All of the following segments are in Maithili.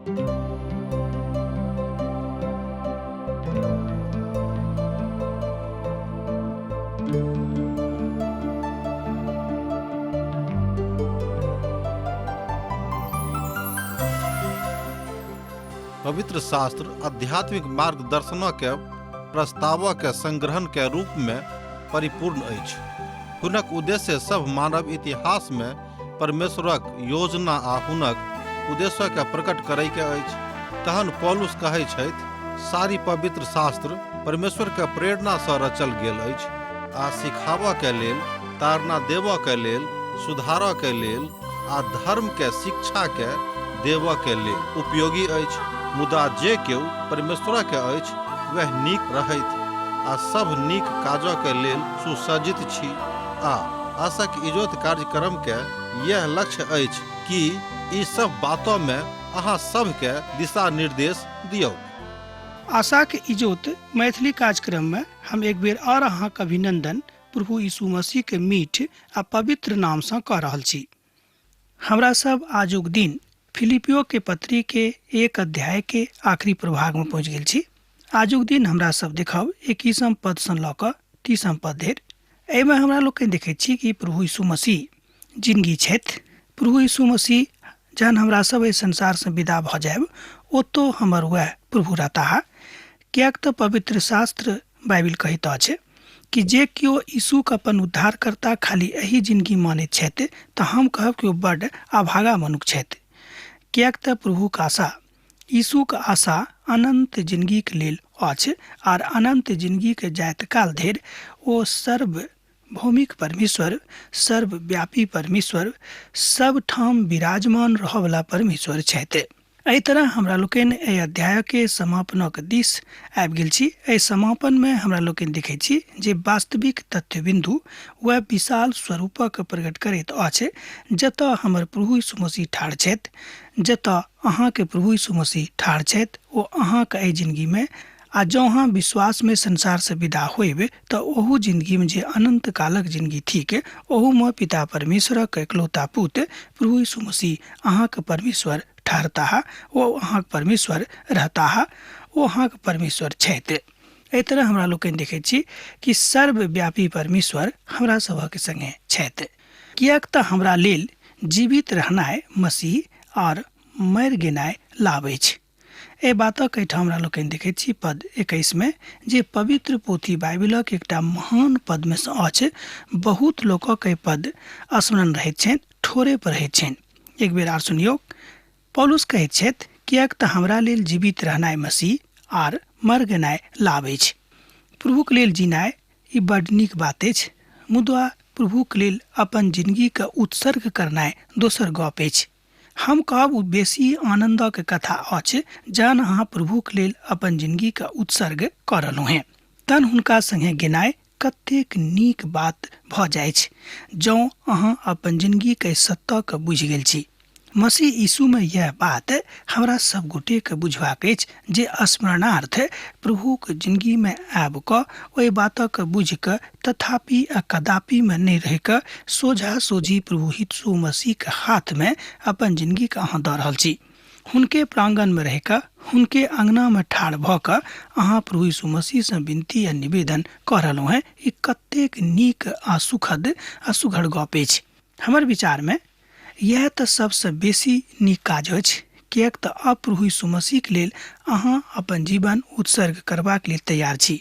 पवित्र शास्त्र आध्यात्मिक मार्गदर्शनक प्रस्तावक संग्रहण के रूप में परिपूर्ण अछि। हुनक उद्देश्य सभ मानव इतिहास में परमेश्वरक योजना आ हुनक उद्देश्य के प्रकट करय के अछि। तहन पौलुस कहै छथि, सारी पवित्र शास्त्र परमेश्वर के प्रेरणा सँ रचल गेल अछि आ सिखाबऽ के लेल, ताड़ना देबऽ के लेल, सुधारऽ के लेल आ धर्म के शिक्षा के देबऽ के लेल उपयोगी अछि। मुदा जे केओ परमेश्वर के अछि वएह नीक रहथि आ सभ नीक काजऽ के लेल सुसज्जित छी। आ आशक इजोत कार्यक्रम के यैह लक्ष्य अछि कि ई सभ बातऽ में अहाँ सभ के दिशा निर्देश दियौक। आशाक इजोत मैथिली कार्यक्रम में हम एक बेर और अहाँक अभिनंदन प्रभु यीशु मसीह के मीठ आ पवित्र नाम सँ कऽ रहल छी। हमरा सब आजुक दिन फिलिपियो के पत्री के एक अध्याय के आखिरी प्रभाग में पहुँच गेल छी। आजुक दिन हमरा सब देखब 21 पद सँ लऽ कऽ 30 पद धरि। एहिमे हमरा लोकनि देखैत छी कि प्रभु यीशु मसीह जिनगी छथि। प्रभु यीशु मसीह जहन हमरा सब एहि संसार सँ विदा भऽ जायब ओतौ हमर वएह प्रभु रहताह। किएक तऽ पवित्र शास्त्र बाइबिल कहैत अछि कि जे केओ यीशुके अपन उद्धारकर्ता खाली एहि जिनगी मानैत छथि तऽ हम कहब कि ओ बड्ड अभागा मनुख छथि। किएक तऽ प्रभुक आशा, यीशुक आशा अनन्त जिनगीक लेल अछि आर अनन्त जिनगीक जाइत काल धरि ओ सर्वभौमिक परमेश्वर, सर्वव्यापी परमेश्वर, सब ठाम विराजमान रहऽवला परमेश्वर छथि। एहि तरह हमरा लोकनि एहि अध्यायके समापनक दिस आबि गेल छी। एहि समापनमे हमरा लोकनि देखैत छी जे वास्तविक तथ्य बिन्दु वएह विशाल स्वरूपक प्रकट करैत अछि जतऽ हमर प्रभु यीशु मसीह ठाढ़ छथि, जतऽ अहाँके प्रभु यीशु मसीह ठाढ़ छथि ओ अहाँके एहि जिनगीमे, आ जँ अहाँ विश्वासमे संसारसँ विदा होयब तऽ ओहू जिनगीमे जे अनन्त कालक जिनगी थिक ओहूमे पिता परमेश्वरक एकलौता पुत प्रभु यीशु मसीह अहाँके परमेश्वर ठहरताह, ओ अहाँके परमेश्वर रहताह, ओ अहाँके परमेश्वर छथि। एहि तरह हमरा लोकनि देखैत छी कि सर्वव्यापी परमेश्वर हमरा सभक संगे छथि। किएक तऽ हमरा लेल जीवित रहनाइ मसीह आओर मरि गेनाइ लाभ अछि। एहि बातक एहिठाम हमरा लोकनि देखैत छी पद 21 मे, जे पवित्र पोथी बाइबिलक एकटा महान पदमे सँ अछि। बहुत लोकक एहि पद स्मरण रहैत छनि, ठोरे पर रहैत छनि। एक बेर आर सुनियौ। पौलुस कहैत छथि, किएक तऽ हमरा लेल जीवित रहनाइ मसीह आर मर गेनाइ लाभ अछि। प्रभुक लेल जीनाइ ई बड नीक बात अछि, मुदा प्रभुक लेल अपन जिनगीके उत्सर्ग करनाइ दोसर गप अछि। हम कहब ओ बेसी आनन्दक कथा अछि जहन अहाँ प्रभुक लेल अपन जिनगीके उत्सर्ग कऽ रहलहुँ हेँ। तहन हुनका संगे गेनाइ कतेक नीक बात भऽ जाइछ जँ अहाँ अपन जिनगीके सत्यके बुझि गेल छी। मसीह यीशुमे यैह बात हमरा सब गोटेके बुझबाक अछि जे स्मरणार्थ प्रभुक जिनगीमे आबि कऽ ओहि बातक बुझि कऽ तथापि आ कदापिमे नहि रहि कऽ सोझा सोझी प्रभु यीशु मसीहके हाथमे अपन जिनगीके अहाँ दऽ रहल छी। हुनके प्रांगणमे रहि कऽ हुनके अङ्गनामे ठाढ़ भऽ कऽ अहाँ प्रभु यीशु मसीहसँ विनती आ निवेदन कऽ रहलहुँ हेँ। ई कतेक नीक आ सुखद आ सुघड़ गप अछि। हमर विचारमे इएह तऽ सबसँ बेसी नीक काज अछि, किएक तऽ आब प्रभु यीशु मसीहक लेल अहाँ अपन जीवन उत्सर्ग करबाक लेल तैयार छी।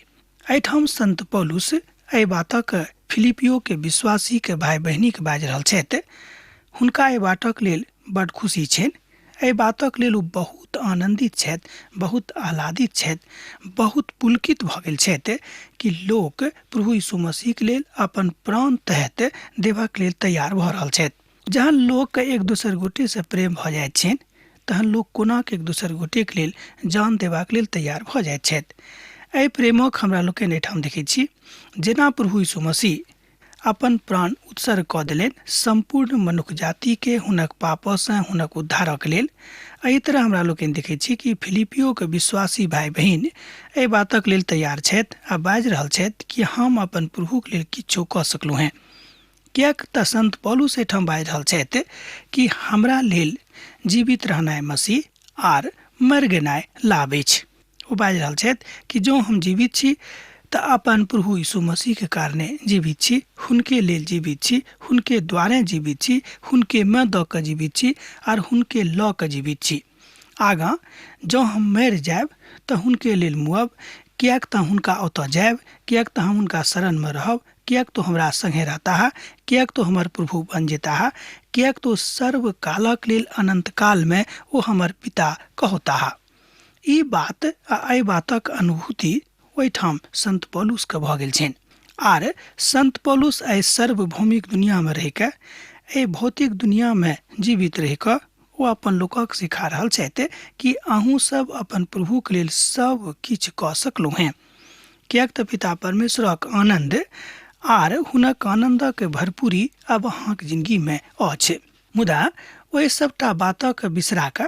एहिठाम संत पौलुस एहि बातक फिलिपियो के विश्वासीके भाय बहिनीके बाजि रहल छथि। हुनका एहि बातक लेल बड खुशी छनि। एहि बातक लेल ओ बहुत आनन्दित छथि, बहुत आह्लादित छथि, बहुत पुलकित भऽ गेल छथि कि लोक प्रभु यीशु मसीहके लेल अपन प्राण तहत देबाक लेल तैयार भऽ रहल छथि। जहन लोकके एक दोसर गोटेसँ प्रेम भऽ जाइत छनि तहन लोक कोनाके एक दोसर गोटेके लेल जान देबाक लेल तैयार भऽ जाइत छथि। एहि प्रेमक हमरा लोकनि एहिठाम देखैत छी जेना प्रभु यीशु मसीह अपन प्राण उत्सर्ग कऽ देलनि सम्पूर्ण मनुख जातिके हुनक पापसँ हुनक उद्धारक लेल। एहि तरह हमरा लोकनि देखैत छी कि फिलिपियोके विश्वासी भाय बहिन एहि बातक लेल तैयार छथि आ बाजि रहल छथि कि हम अपन प्रभुक लेल किछो कऽ सकलहुँ हेँ। किएक तऽ संत पौलुस एहिठाम बाजि रहल छथि कि हमरा लेल जीवित रहनाइ मसीह आर मरि गेनाइ लाभ अछि। ओ बाजि रहल छथि कि जँ हम जीवित छी तऽ अपन प्रभु यीशु मसीहके कारणे जीवित छी, हुनके लेल जीवित छी, हुनके द्वारे जीवित छी, हुनकेमे दऽ कऽ जीवित छी आर हुनके लऽ कऽ जीवित छी। आगाँ जँ हम मरि जायब तऽ हुनके लेल मुअब, किएक तऽ हुनका ओतऽ जायब, किएक तऽ हम हुनका शरणमे रहब, किएक तऽ हमरा सङ्गे रहताह, किएक तऽ हमर प्रभु बनि जेताह, किएक तऽ सर्वकालक लेल अनन्तकालमे ओ हमर पिता कहौताह। ई बात आ एहि बातक अनुभूति ओहिठाम संत पौलुसके भऽ गेल छनि। आर संत पौलुस एहि सार्वभौमिक दुनियामे रहि कऽ, एहि भौतिक दुनियामे जीवित रहि कऽ ओ अपन लोकक सिखा रहल छथि कि अहूँ सब अपन प्रभुके लेल सब किछु कऽ सकलहुँ हेँ। किएक तऽ पिता परमेश्वरक आनन्द आर हुनक आनन्दक भरपूरी आब अहाँक जिनगीमे अछि। मुदा ओहि सबटा बातक बिसरा कऽ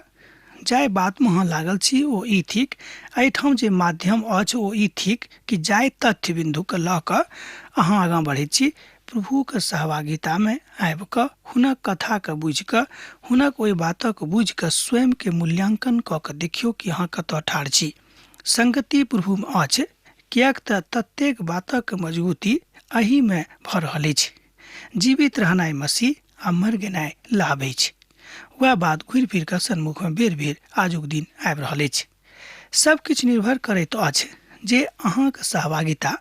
जाहि बातमे अहाँ लागल छी ओ ई थिक, एहिठाम जे माध्यम अछि ओ ई थिक कि जाहि तथ्य बिन्दुके लऽ कऽ अहाँ आगाँ बढ़ैत छी, प्रभुके सहभागितामे आबि कऽ हुनक कथाके बुझि कऽ, हुनक ओहि बातक बुझि कऽ स्वयंके मूल्यांकन कऽ कऽ देखियौ कि अहाँ कतऽ ठाढ़ छी। संगति प्रभुमे अछि, किएक तऽ ततेक बातक मजबूती एहिमे भऽ रहल अछि। जीवित रहनाइ मसीह आ मरि गेनाइ लाभ अछि। वएह बात घुरि फिर कऽ सन्मुखमे बेर बेर आजुक दिन आबि रहल अछि। सब किछु निर्भर करैत अछि जे अहाँक सहभागिता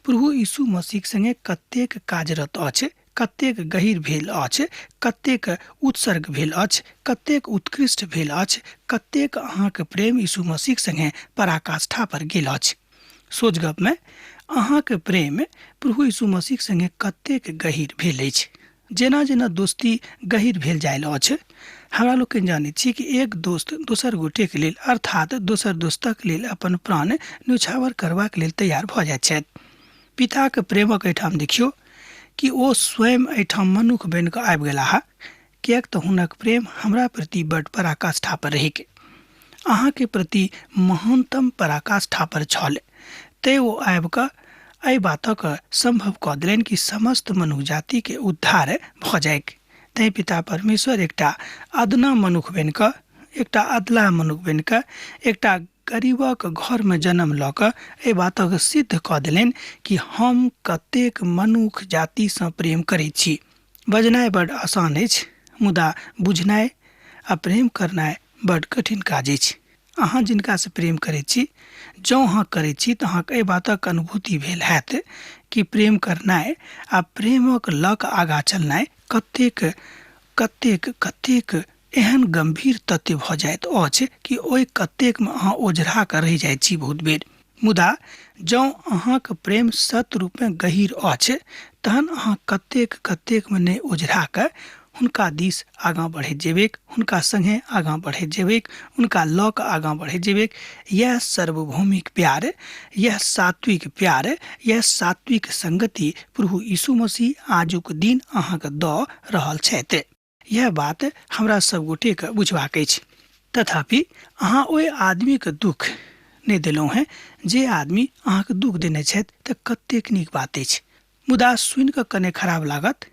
प्रभु यीशु मसीह संगे कतेक कार्यरत अछि, कतेक गहीर भेल अछि, कतेक उत्सर्ग भेल अछि, कतेक उत्कृष्ट भेल अछि, कतेक अहाँक प्रेम यीशु मसीह संगे पराकाष्ठा पर गेल अछि। सोच गपमे अहाँक प्रेम प्रभु यीशु मसीह संगे कतेक गहीर भेल अछि। जेना जेना दोस्ती गहीर भेल जायल अछि, हमरा लोकनि जानैत छी कि एक दोस्त दोसर गोटेके लेल अर्थात दोसर दोस्तक लेल अपन प्राण न्योछावर करबाक लेल तैयार भऽ जाइत छथि। पिताके प्रेमक एहिठाम देखियौ कि ओ स्वयं एहिठाम मनुख बनि कऽ आबि गेलाह, किएक तऽ हुनक प्रेम हमरा प्रति बड्ड पराकाष्ठा पर रहैक, अहाँके प्रति महानतम पराकाष्ठा पर छल। तैँ ओ आबि कऽ एहि बातक सम्भव कऽ देलनि कि समस्त मनुख जातिके उद्धार भऽ जाइक। तैँ पिता परमेश्वर एकटा अदना मनुख बनि कऽ, एकटा अदला मनुख बनि कऽ, एकटा गरीबक घरमे जन्म लऽ कऽ एहि बातक सिद्ध कऽ देलनि कि हम कतेक मनुख जातिसँ प्रेम करैत छी। बजनाइ बड्ड आसान अछि, मुदा बुझनाइ आ प्रेम करनाइ बड्ड कठिन काज अछि। अहाँ जिनकासँ प्रेम करैत छी, जँ अहाँ करैत छी तऽ अहाँके एहि बातक अनुभूति भेल हैत कि प्रेम करनाइ आ प्रेमक लऽ कऽ आगाँ चलनाइ कतेक कतेक कतेक एहन गम्भीर तथ्य भऽ जाइत अछि कि ओहि कतेकमे अहाँ ओझरा कऽ रहि जाइत छी बहुत बेर। मुदा जँ अहाँक प्रेम सत्य रूपमे गहीर अछि तहन अहाँ कतेक कतेकमे नहि ओझरा कऽ हुनका दिस आगाँ बढ़ैत जेबैक, हुनका सङ्गे आगाँ बढ़ैत जेबैक, हुनका लऽ कऽ आगाँ बढ़ैत जेबैक। यैह सार्वभौमिक प्यार, यैह सात्विक प्यार, यैह सात्विक संगति प्रभु यीशु मसीह आजुक दिन अहाँके दऽ रहल छथि। यह बात हमरा सब गोटेके बुझबाक अछि। तथापि अहाँ ओहि आदमीके दुख नहि देलहुँ हेँ जे आदमी अहाँके दुख देने छथि, तऽ कतेक नीक बात अछि। मुदा सुनि कऽ कने खराब लागत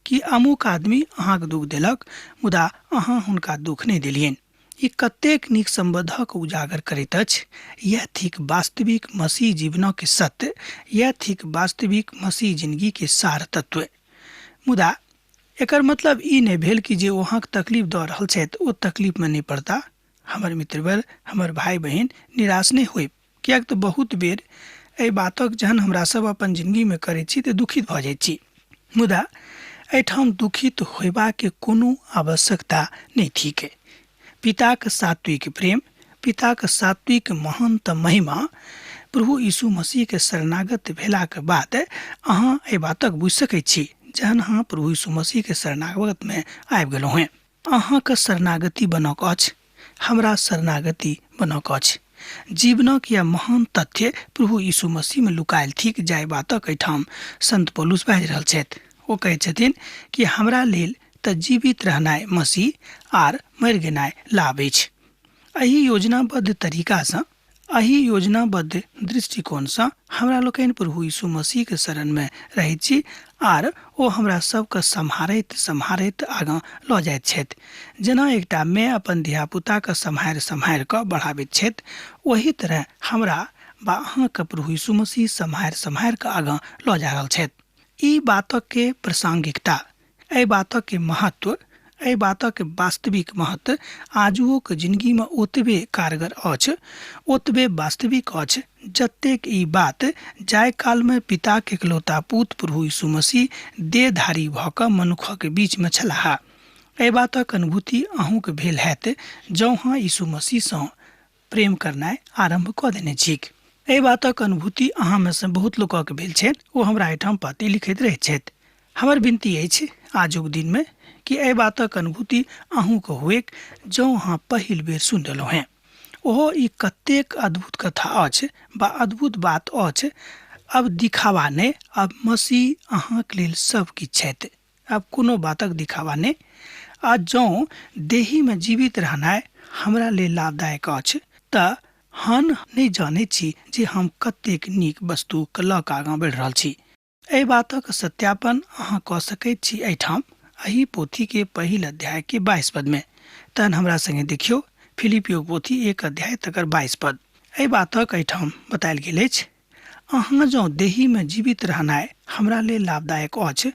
कि अमुक आदमी अहाँके दुख देलक, मुदा अहाँ हुनका दुख नहि देलियनि। ई कतेक नीक सम्बन्धक उजागर करैत अछि। यैह थिक वास्तविक मसीह जीवनक सत्य, यैह थिक वास्तविक मसीह जिनगीके सार तत्व। मुदा एकर मतलब ई नहि भेल कि जे ओ अहाँके तकलीफ दऽ रहल छथि ओ तकलीफमे नहि पड़ता। हमर मित्रवर, हमर भाय बहिन, निराश नहि होइब, किएक तऽ बहुत बेर एहि बातक जहन हमरा सब अपन जिनगीमे करै छी तऽ दुखित भऽ जाइ छी। मुदा एहिठाम दुखित होयबाके कोनो आवश्यकता नहि थिक। पिताक सात्विक प्रेम, पिताक सात्विक महंत महिमा प्रभु यीशु मसीहके शरणागत भेलाके बाद अहाँ एहि बातक बुझि सकै छी जहन अहाँ प्रभु यीशु मसीहके शरणागतमे आबि गेलहुँ हेँ। अहाँके शरणागति बनक अछि, हमरा शरणागति बनक अछि। जीवनक यह महान तथ्य प्रभु यीशु मसीहमे लुकायल थिक, जाहि बातक एहिठाम संत पौलुस बाजि रहल छथि। ओ कहै छथिन कि हमरा लेल तऽ जीवित रहनाइ मसीह आर मरि गेनाइ लाभ अछि। एहि योजनाबद्ध तरीकासँ एहि योजनाबद्ध दृष्टिकोणसँ हमरा लोकनि प्रभु यीशु मसीहके शरणमे रहैत छी आर ओ हमरा सबके सम्हारैत सम्हारैत आगाँ लऽ जाइत छथि। जेना एकटा माय अपन धियापुताके सम्हारि सम्हारि कऽ बढ़ाबैत छथि, ओही तरह हमरा बा अहाँके प्रभु यीशु मसीह सम्हारि सम्हारि कऽ आगाँ लऽ जा रहल छथि। ई बातके प्रासंगिकता, एहि बातके महत्व, एहि बातक वास्तविक महत्व आजुओक जिंदगीमे ओतबे कारगर अछि, ओतबे वास्तविक अछि जतेक ई बात जाहि कालमे पिताके एकलौता पुत प्रभु यीशु मसीह देहधारी भऽ कऽ मनुखक बीचमे छलाह। एहि बातक अनुभूति अहूँके भेल हैत जँ अहाँ यीशु मसीहसँ प्रेम करनाइ आरम्भ कऽ देने छी। एहि बातक अनुभूति अहाँमे सँ बहुत लोकक भेल छनि, ओ हमरा एहिठाम पाती लिखैत रहैत छथि। हमर विनती अछि आजुक दिनमे कि एहि बातक अनुभूति अहूँके हुएक जँ अहाँ पहिल बेर सुनि रहलहुँ हेँ। ओहो ई कतेक अद्भुत कथा अछि बा अद्भुत बात अछि। अब दिखावा नहि, अब मसीह अहाँके लेल सब किछु छथि, अब कोनो बातक दिखावा नहि। आ जँ देहीमे जीवित रहनाइ हमरा लेल लाभदायक अछि तऽ हम नहि जानैत छी जे हम कतेक नीक वस्तुके लऽ कऽ आगाँ बढ़ि रहल छी। एहि बातक सत्यापन अहाँ कऽ सकैत छी एहिठाम एहि पोथीके पहिल अध्यायके 22 पदमे। तहन हमरा सङ्गे देखियौ फिलिपियो पोथी 1 अध्याय तकर 22 पद। एहि बातक एहिठाम बतायल गेल अछि, अहाँ जँ देहीमे जीवित रहनाइ हमरा लेल लाभदायक अछि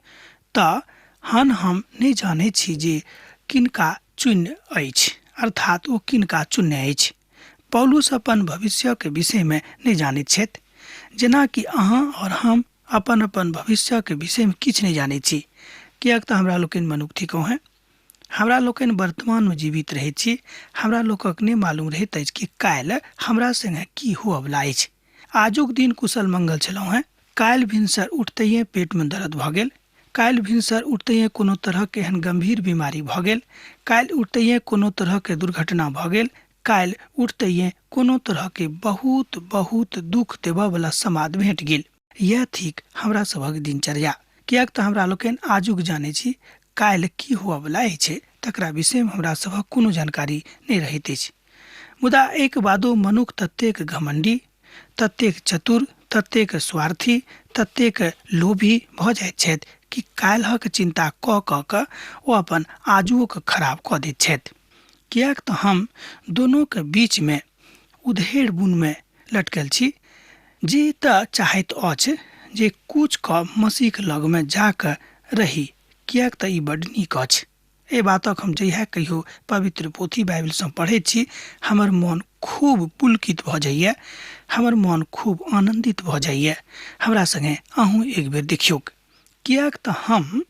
तऽ हम नहि जानैत छी जे किनका चुन्य अछि, अर्थात ओ किनका चुनने अछि। पौलुस अपन भविष्यके विषयमे नहि जानैत छथि, जेनाकि अहाँ और हम अपन अपन भविष्यके विषयमे किछु नहि जानैत छी, किएक तऽ हमरा लोकनि मनुख थिकहुँ हेँ। हमरा लोकनि वर्तमानमे जीवित रहैत छी। हमरा लोकक नहि मालूम रहैत अछि कि काल्हि हमरा सङ्गे की होअवला अछि। आजुक दिन कुशल मंगल छलहुँ हेँ, काल्हि भिनसर उठतैये पेटमे दर्द भऽ गेल, काल्हि भिनसर उठतैये कोनो तरहके एहन गम्भीर बीमारी भऽ गेल, काल्हि उठतैये कोनो तरहके दुर्घटना भऽ गेल, काल्हि उठतैये कोनो तरहके बहुत बहुत दुख देबऽवला समाद भेट गेल। यह थिक हमरा सभक दिनचर्या, किएक तऽ हमरा लोकनि आजुक जानै छी, काल्हि की होअवला अछि तकरा विषयमे हमरा सभक कोनो जानकारी नहि रहैत अछि। मुदा एक बादो मनुख ततेक घमंडी, ततेक चतुर, ततेक स्वार्थी, ततेक लोभी भऽ जाइत छथि कि काल्हिक चिन्ता कऽ कऽ कऽ ओ अपन आजुओके खराब कऽ दैत छथि। किएक तऽ हम दोनोके बीचमे उधेड़ बुनमे लटकल छी। जे तऽ चाहैत अछि जे कुछ कऽ मसीहके लगमे जाकऽ रही, किएक तऽ ई बड्ड नीक अछि। एहि बातक हम जहिया कहियो पवित्र पोथी बाइबिलसँ पढ़ैत छी, हमर मन खूब पुलकित भऽ जाइए, हमर मन खूब आनन्दित भऽ जाइए। हमरा सङ्गे अहूँ एक बेर देखियौक, किएक तऽ हम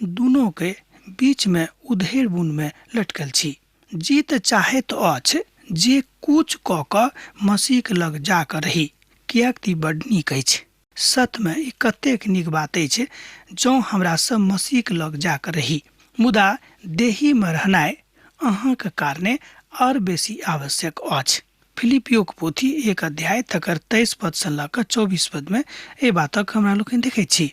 दुनूके बीचमे उधेड़ बुनमे लटकल छी। जी तऽ चाहैत अछि जे कुछ कऽ कऽ मसीहके लग जा कऽ रही, किएक तऽ ई बड्ड नीक अछि। सतमे ई कतेक नीक बात अछि जँ हमरा सब मसीहके लग जा कऽ रही, मुदा देहीमे रहनाइ अहाँके कारणे आओर बेसी आवश्यक अछि। फिलिपियोक पोथी 1 अध्याय तकर 23 पदसँ लऽ कऽ 24 पदमे एहि बातक हमरा लोकनि देखैत छी।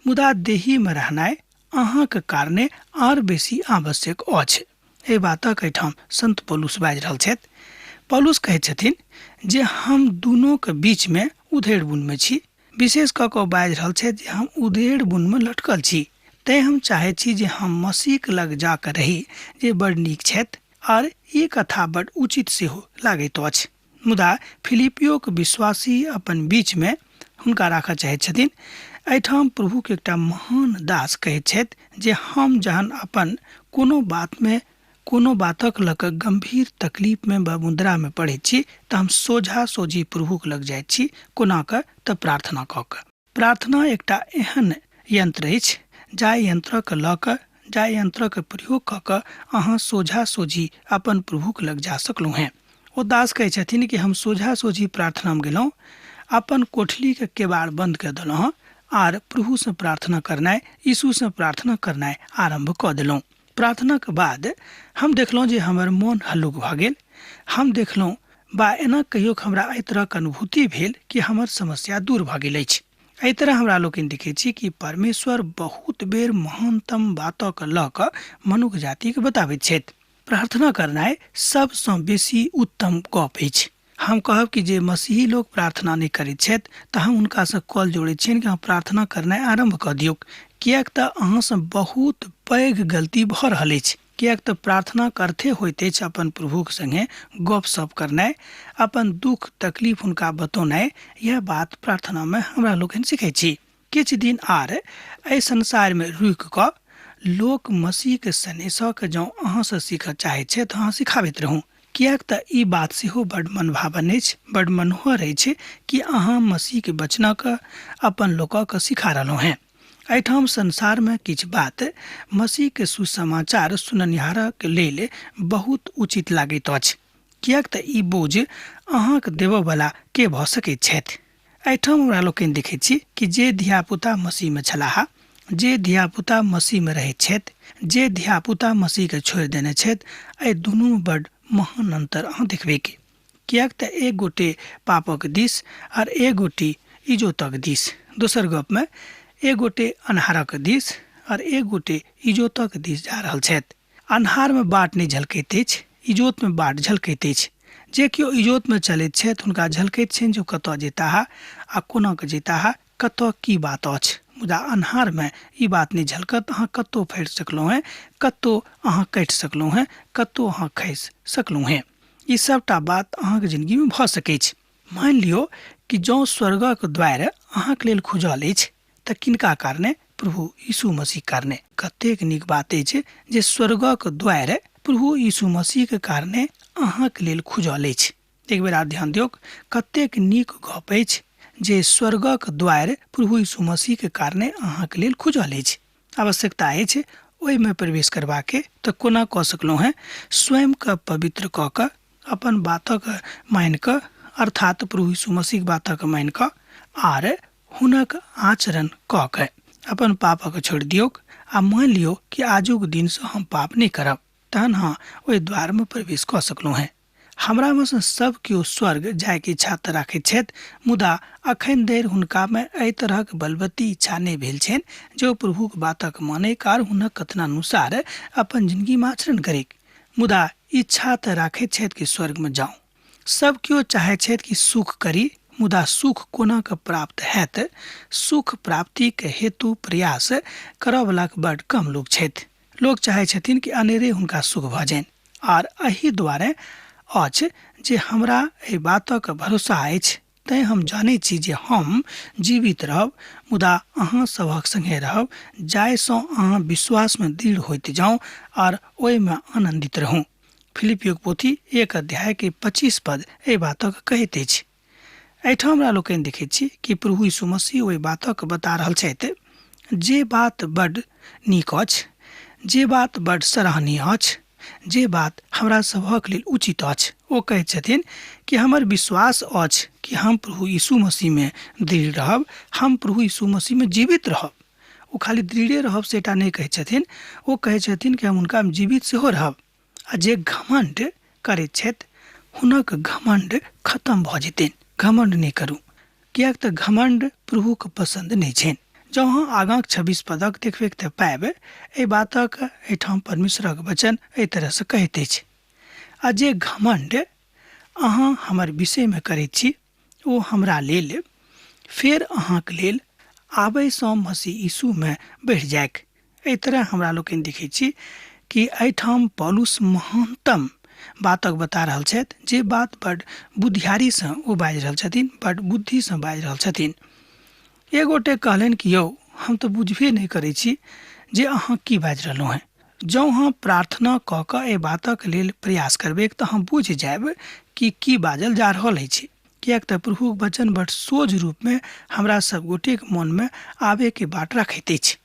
मुदा देहीमे रहनाइ अहाँके कारणे आओर बेसी आवश्यक अछि। एहि बातक एहिठाम संत पौलुस बाजि रहल छथि। पौलुस कहैत छथिन जे हम दुनूके बीचमे उधेड़ बुनमे छी। विशेष कऽ कऽ बाजि रहल छथि जे हम उधेड़ बुनमे लटकल छी, तैँ हम चाहैत छी जे हम मसीहके लग जा कऽ रही, जे बड़ नीक छथि, आर ई कथा बड़ उचित सेहो लागैत अछि। मुदा फिलिपियोक विश्वासी अपन बीचमे हुनका राखऽ चाहैत छथिन। एहिठाम प्रभुके एकटा महान दास कहैत छथि जे हम जहन अपन कोनो बातमे कोनो बातक लऽ कऽ गम्भीर तकलीफमे वा मुद्रामे पढ़ैत छी तऽ हम सोझा सोझी प्रभुके लग जाइत छी। कोना कऽ? तऽ प्रार्थना कऽ कऽ। प्रार्थना एकटा एहन यंत्र अछि जाहि यंत्रके लऽ कऽ, जाहि यंत्रके प्रयोग कऽ कऽ अहाँ सोझा सोझी अपन प्रभुके लग जा सकलहुँ हेँ। ओ दास कहै छथिन कि हम सोझा सोझी प्रार्थनामे गेलहुँ, अपन कोठलीके केबाड़ बन्द कऽ देलहुँ आर प्रभुसँ प्रार्थना करनाइ, यीशुसँ प्रार्थना करनाइ आरम्भ कऽ देलहुँ। प्रार्थनाके बाद हम देखलहुँ जे हमर मोन हल्लुक भऽ गेल। हम देखलहुँ बा एना कहियो हमरा एहि तरहक अनुभूति भेल कि हमर समस्या दूर भऽ गेल अछि। एहि तरह हमरा लोकनि देखै छी कि परमेश्वर बहुत बेर महानतम बातक लऽ कऽ मनुख जातिके बताबैत छथि। प्रार्थना करनाइ सबसँ बेसी उत्तम गप अछि। हम कहब कि जे मसीही लोक प्रार्थना नहि करैत छथि तऽ हम हुनकासँ कॉल जोड़ैत छियनि कि अहाँ प्रार्थना करनाइ आरम्भ कऽ दियौक, किएक तऽ अहाँसँ बहुत पैघ गलती भऽ रहल अछि। किएक तऽ प्रार्थनाक अर्थे होइत अछि अपन प्रभुक संगे गपशप करनाइ, अपन दुःख तकलीफ हुनका बतौनाइ। इएह बात प्रार्थनामे हमरा लोकनि सिखै छी। किछु दिन आर एहि संसारमे रुकि कऽ लोक मसीहके सनेसके जँ अहाँसँ सीखऽ चाहैत छथि तऽ अहाँ सिखाबैत रहू, किएक तऽ ई बात सेहो बड्ड मनभावन अछि, बड्ड मनोहर अछि कि अहाँ मसीहके वचनके अपन लोकके सिखा रहलहुँ हेँ। एहिठाम संसारमे किछु बात मसीहके सुसमाचार सुननिहारक लेल बहुत उचित लागैत अछि, किएक तऽ ई बोझ अहाँके देबऽवला के भऽ सकैत छथि। एहिठाम हमरा लोकनि देखैत छी कि जे धियापुता मसीहमे छलाह, जे धियापुता मसीहमे रहैत छथि, जे धियापुता मसीहके छोड़ि देने छथि, एहि दुनूमे बड्ड महान अन्तर अहाँ देखबै। किएक तऽ एक गोटे पापक दिस आर एक गोटे इजोतक दिस, दोसर गपमे एक गोटे अन्हारक दिस आर एक गोटे इजोतक दिस जा रहल छथि। अन्हारमे बाट नहि झलकैत अछि, इजोतमे बाट झलकैत अछि। जे केओ इजोतमे चलैत छथि हुनका झलकैत छनि जे ओ कतऽ जेताह आ कोना कऽ जेताह, कतऽ की बात अछि। मुदा अन्हारमे ई बात नहि झलकत। अहाँ कतहु फड़ि सकलहुँ हेँ, कतहु अहाँ कटि सकलहुँ हेँ, कतहु अहाँ खसि सकलहुँ हेँ। ई सभटा बात अहाँके जिनगीमे भऽ सकैछ। मानि लियौ कि जँ स्वर्गक द्वारि अहाँके लेल खुजल अछि तऽ किनका कारणे? प्रभु यीशु मसीह कारणे। कतेक नीक बात अछि जे स्वर्गक द्वारि प्रभु यीशु मसीहके कारणे अहाँके लेल खुजल अछि। एक बेर आर ध्यान दियौक, कतेक नीक गप अछि जे स्वर्गक द्वारि प्रभु यीशु मसीहके कारणे अहाँके लेल खुजल अछि। आवश्यकता अछि ओहिमे प्रवेश करबाके, तऽ कोना कऽ सकलहुँ हेँ? स्वयंके पवित्र कऽ कऽ, अपन बातक मानि कऽ, अर्थात प्रभु यीशु मसीहके बातक मानि कऽ आर हुनक आचरण कऽ कऽ। अपन पापक छोड़ि दियौक आ मानि लियौ कि आजुक दिनसँ हम पाप नहि करब, तहन अहाँ ओहि द्वारमे प्रवेश कऽ सकलहुँ हेँ। हमरामे सँ सभ केओ स्वर्ग जायके इच्छा तऽ राखैत छथि, मुदा अखन धरि हुनकामे एहि तरहक बलवती इच्छा नहि भेल छनि जे ओ प्रभुक बातक मानैक आर हुनक कथनानुसार अपन जिनगीमे आचरण करैक। मुदा इच्छा तऽ राखैत छथि कि स्वर्गमे जाउ। सभ केओ चाहैत छथि कि सुख करी, मुदा सुख कोना कऽ प्राप्त हैत? सुख प्राप्तिक हेतु प्रयास करऽवलाक बड्ड कम लोक छथि। लोक चाहै छथिन कि अनेरे हुनका सुख भऽ जानि, आर एहि दुआरे अछि जे हमरा एहि बातक भरोसा अछि, तैँ हम जानैत छी जे हम जीवित रहब, मुदा अहाँ सभक संगे रहब, जाहिसँ अहाँ विश्वासमे दृढ़ होइत जाउ आर ओहिमे आनन्दित रहू। फिलिपियोक पोथी 1 अध्याय के 25 पद एहि बातक कहैत अछि। एहिठाम हमरा लोकनि देखैत छी कि प्रभु यीशु मसीह ओहि बातक बता रहल छथि जे बात बड्ड नीक अछि, जे बात बड्ड सराहनीय अछि, जे बात हमरा सभक लेल उचित अछि। ओ कहैत छथिन कि हमर विश्वास अछि कि हम प्रभु यीशु मसीहमे दृढ़ रहब, हम प्रभु यीशु मसीहमे जीवित रहब। ओ खाली दृढ़े रहब सेटा नहि कहैत छथिन, ओ कहैत छथिन कि हम हुनकामे जीवित सेहो रहब। आ जे घमण्ड करैत छथि हुनक घमण्ड खतम भऽ जेतनि। घमण्ड नहि करू, किएक तऽ घमण्ड प्रभुके पसन्द नहि छनि। जँ अहाँ आगाँक 26 पदक देखबै तऽ पायब एहि बातक एहिठाम परमेश्वरक वचन एहि तरहसँ कहैत अछि, आ जे घमण्ड अहाँ हमर विषयमे करैत छी ओ हमरा लेल फेर अहाँके लेल आबयसँ मसीह यीशुमे बढ़ि जाइक। एहि तरह हमरा लोकनि देखै छी कि एहिठाम पौलुस महानतम बातक बता रहल छथि, जे बात बड बुद्धियारीसँ ओ बाजि रहल छथिन, बड बुद्धिसँ बाजि रहल छथिन। एक गोटे कहलनि कि यौ हम तऽ बुझबे नहि करै छी जे अहाँ की बाजि रहलहुँ हेँ। जँ अहाँ प्रार्थना कऽ कऽ एहि बातक लेल प्रयास करबै तऽ हम बुझि जायब कि की बाजल जा रहल अछि, किएक तऽ प्रभुक वचन बड सोझ रूपमे हमरा सब गोटेक मोनमे आबयके बाट रखैत अछि।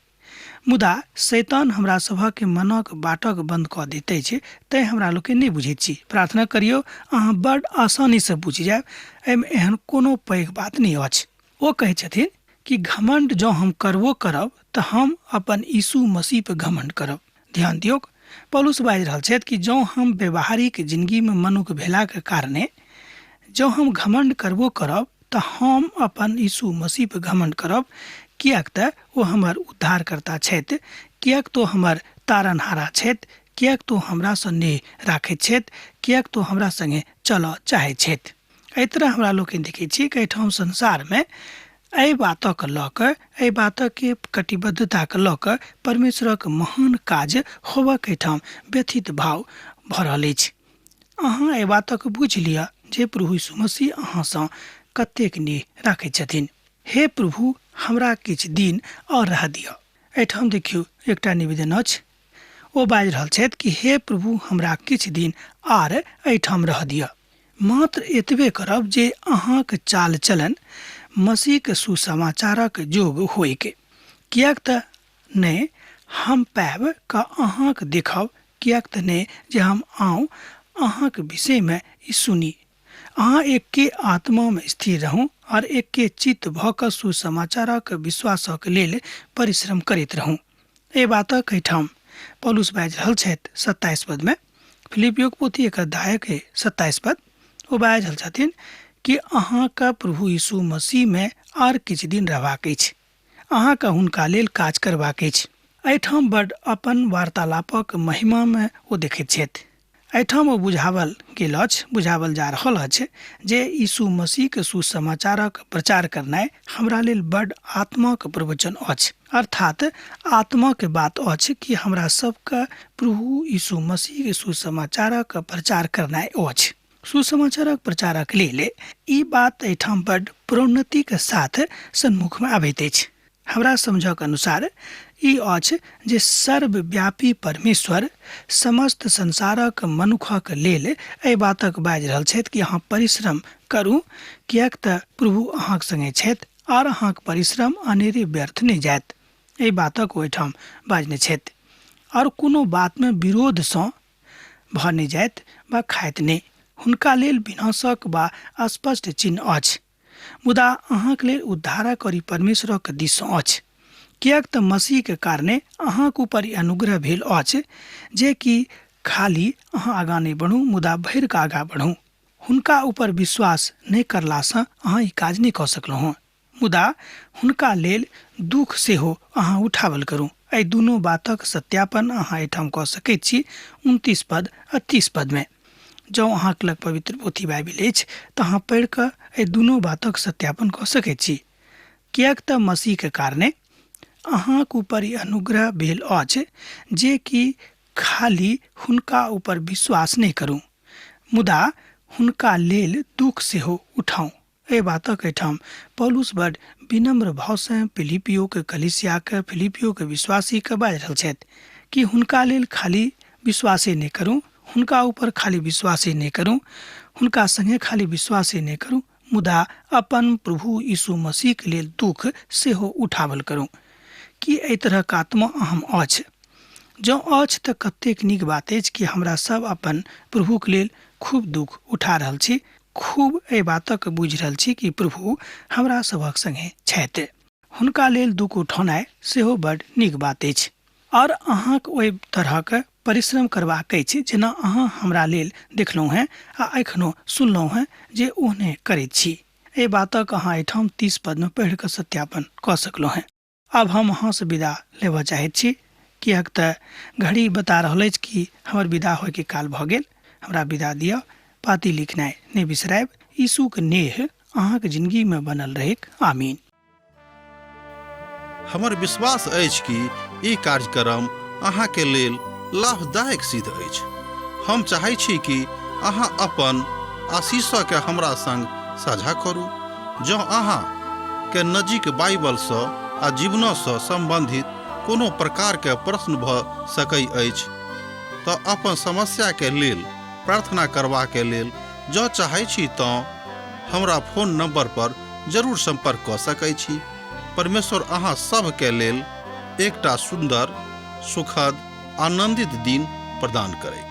मुदा शैतान हमरा सभक मनक बाटक बन्द कऽ दैत अछि, तैँ हमरा लोकनि नहि बुझैत छी। प्रार्थना करियौ, अहाँ बड आसानीसँ बुझि जायब, एहिमे एहन कोनो पैघ बात नहि अछि। ओ कहै छथिन कि घमण्ड जँ हम करबो करब तऽ हम अपन यीशु मसीह पर घमण्ड करब। ध्यान दियौक, पौलुस बाजि रहल छथि कि जँ हम व्यवहारिक जिनगीमे मनुख भेलाक कारणे जँ हम घमण्ड करबो करब तऽ हम अपन यीशु मसीह पर घमण्ड करब, किएक तऽ ओ हमर उद्धारकर्ता छथि, किएक तऽ ओ हमर तारणहारा छथि, किएक तऽ ओ हमरासँ नेह राखैत छथि, किएक तऽ ओ हमरा सङ्गे चलऽ चाहैत छथि। एहि तरह हमरा लोकनि देखै छी कि एहिठाम संसारमे एहि बातक लऽ कऽ, एहि बातके कटिबद्धताके लऽ कऽ परमेश्वरक महान काज होबक एहिठाम व्यथित भाव भऽ रहल अछि। अहाँ एहि बातक बुझि लिअ जे प्रभु यीशु मसीह अहाँसँ कतेक नेह राखैत छथिन। हे प्रभु, हमरा किछु दिन आओर रहऽ दिअ। एहिठाम देखियौ, एकटा निवेदन अछि। ओ बाजि रहल छथि कि हे प्रभु, हमरा किछु दिन आर एहिठाम रहऽ दिअ। मात्र एतबे करब जे अहाँक चाल चलन मसीहक सुसमाचारक जोग होइक, किएक तऽ ने हम पाबि कऽ अहाँक देखब, किएक तऽ ने जे हम आउ अहाँक विषयमे ई सुनी। अहाँ एक्के आत्मामे स्थिर रहू और एक्के चित्त भऽ कऽ सुसमाचारक विश्वासक लेल परिश्रम करैत रहू। एहि बातक एहिठाम पौलुस बाजि रहल छथि 27 पदमे, फिलिपियोक पोथी एक अध्यायक 27 पद, ओ बाजि रहल छथिन कि अहाँके प्रभु यीशु मसीहमे आर किछु दिन रहबाक अछि, अहाँके हुनका लेल काज करबाक अछि। एहिठाम बड अपन वार्तालापक महिमामे ओ देखैत छथि। एहिठाम ओ बुझावल गेल अछि, बुझावल जा रहल अछि जे यीशु मसीहके सुसमाचारक प्रचार करनाइ हमरा लेल बड आत्माक प्रवचन अछि। अर्थात आत्माके बात अछि कि हमरा सबके प्रभु यीशु मसीहके सुसमाचारक प्रचार करनाइ अछि। सुसमाचारक प्रचारक लेल ई बात एहिठाम बड प्रोन्नतिके साथ सन्मुखमे आबैत अछि। हमरा समझक अनुसार ई अछि जे सर्वव्यापी परमेश्वर समस्त संसारक मनुखक लेल एहि बातक बाजि रहल छथि कि अहाँ परिश्रम करू, किएक तऽ प्रभु अहाँक संगे छथि आर अहाँक परिश्रम अनेरे व्यर्थ नहि जायत। एहि बातक ओहिठाम बाजने छथि। आर कोनो बातमे विरोधसँ भऽ नहि जायत वा खायत नहि। हुनका लेल विनाशक वा स्पष्ट चिन्ह अछि, मुदा अहाँक लेल उद्धारक और ई परमेश्वरक दिससँ अछि, किएक तऽ मसीहके कारणे अहाँक ऊपर ई अनुग्रह भेल अछि जे कि खाली अहाँ आगाँ नहि बढ़ू, मुदा भरि कऽ आगाँ बढ़ू। हुनका ऊपर विश्वास नहि करलासँ अहाँ ई काज नहि कऽ सकलहुँ, मुदा हुनका लेल दुख सेहो अहाँ उठावल करू। एहि दुनू बातक सत्यापन अहाँ एहिठाम कऽ सकैत छी 29 पद आ 30 पदमे। जँ अहाँक लग पवित्र पोथी बाइबिल अछि तऽ अहाँ पढ़ि कऽ एहि दुनू बातक सत्यापन कऽ सकैत छी, किएक तऽ मसीहके कारणे अहाँक ऊपर ई अनुग्रह भेल अछि जे कि खाली हुनका ऊपर विश्वास नहि करू, मुदा हुनका लेल दुख सेहो उठाउ। एहि बातक एहिठाम पौलुस बड विनम्र भावसँ फिलिपियोके कलीसियाके, फिलिपियोके विश्वासीके बाजि रहल छथि कि हुनका लेल खाली विश्वासे नहि करू, हुनका ऊपर खाली विश्वासे नहि करू, हुनका संगे खाली विश्वासे नहि करू, मुदा अपन प्रभु यीशु मसीहके लेल दुख सेहो उठावल करू। की एहि तरहक आत्मा अहम अछि? जँ अछि तऽ कतेक नीक बात अछि कि हमरा सब अपन प्रभुके लेल खूब दुख उठा रहल छी, खूब एहि बातक बुझि रहल छी कि प्रभु हमरा सभक संगे छथि। हुनका लेल दुख उठौनाइ सेहो बड नीक बात अछि। आओर अहाँक ओहि तरहक परिश्रम करबाक अछि जेना अहाँ हमरा लेल देखलहुँ हेँ आ एखनो सुनलहुँ हेँ जे ओहने करैत छी। एहि बातक अहाँ एहिठाम 30 पदमे पढ़ि कऽ सत्यापन कऽ सकलहुँ हेँ। आब हम अहाँसँ विदा लेबऽ चाहैत छी, किएक तऽ घड़ी बता रहल अछि कि हमर विदा होइके काल भऽ गेल। हमरा विदा दिअ। पाती लिखनाइ नहि बिसरायब। यीशुक नेह अहाँक जिनगीमे बनल रहैक। आमीन। हमर विश्वास अछि कि ई कार्यक्रम अहाँके लेल लाभदायक सिद्ध अछि। हम चाहै छी कि अहाँ अपन आशीषके हमरा संग साझा करू। जँ अहाँ के नजीक बाइबलसँ आ जीवनसँ सम्बन्धित कोनो प्रकारके प्रश्न भऽ सकै अछि तऽ अपन समस्याके लेल प्रार्थना करबाके लेल जँ चाहै छी तँ हमरा फोन नंबर पर जरूर सम्पर्क कऽ सकै छी। परमेश्वर अहाँ सभके लेल एकटा सुन्दर, सुखद, आनन्दित दिन प्रदान करैत।